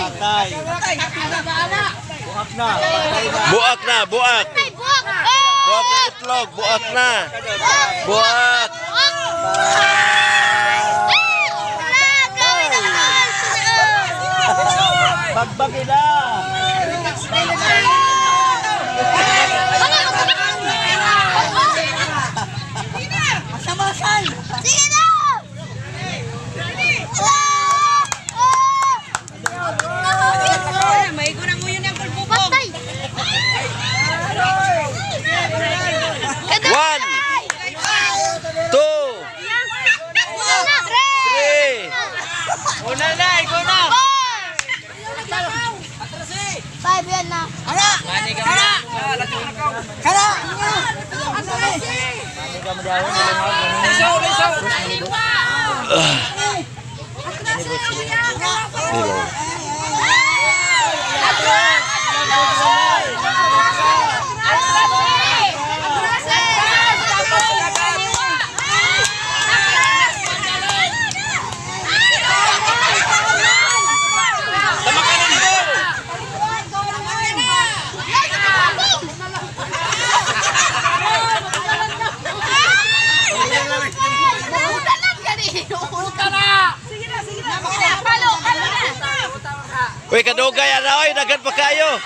Patay. Buak na. Patay na. Buak na, buak. Ay, buwak! Buak na itlog, buak na. Buak. Bagbagi na. Sige na! May gurang uyo ng kulbubong. Patay! One, two, three. Una na, ikaw na. Five yan na. Nilo. Uy, kadugay ana oy, daghan pa kayo.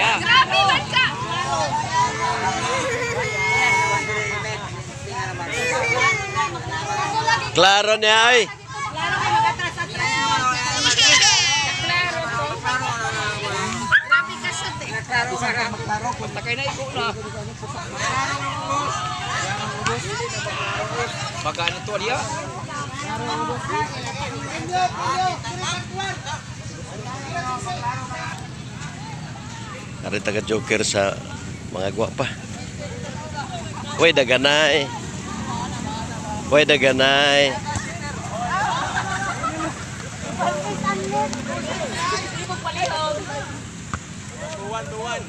Grabe man ka. Klaro niya oy. Klaro to. Grabe ka siya eh. Baga to dia. Ari taga joker sa mga gwapa. Uy, daganay. Uy, daganay. 2-1, 2-1.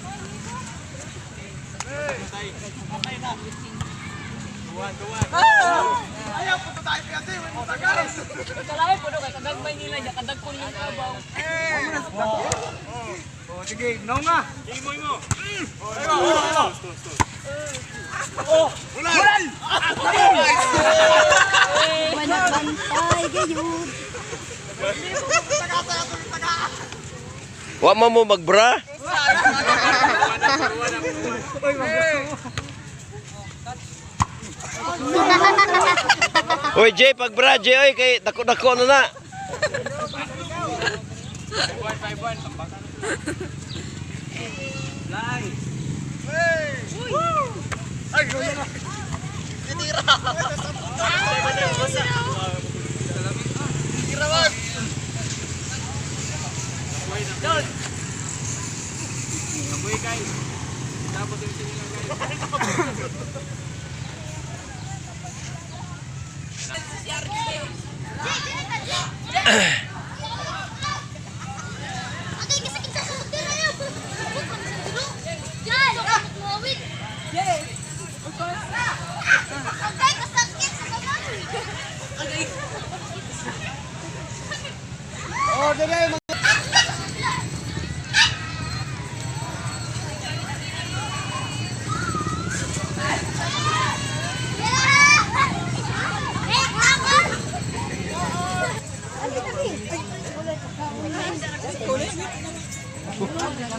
Kalay po kay kadagmay nila niya kadagkon yung abaw. Oh, sige, no nga. Wa mo mo magbra? Uy, Jay, pagbra, Jay, oy, kay dako-dako na na. Agay, kasakit sa kamay. Oh, dali.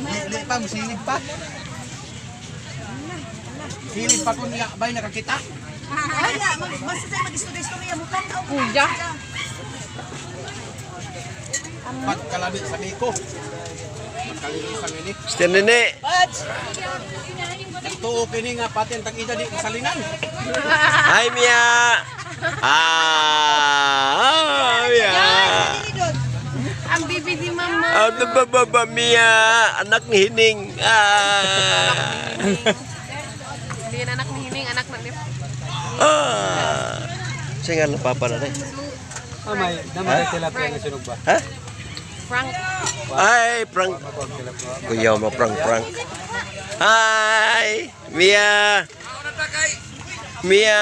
Hindi pa, musilid pa. Silid pa kung nga bay nakakita. Ay, na, basta tayo mag-istorya-istorya mo kan. Kuya. Pagkalabi sa biko. Magkalinisan ini. Still nini. Tuo kini nga pati ang tag-ida di salinan. Hi, Mia. Ah, Mia. Ang bibi ni mama. Ano ba ba ba, Mia? Anak ni Hining. Ah. Hindi yan anak ni Hining, anak na ni Ah! Siya nga lang papa na rin. Amay, namatay tilapia nga sunog ba? Ha? Frank. Ay, prank. Kuya mo, prank, prank. Hi! Mia! Mia!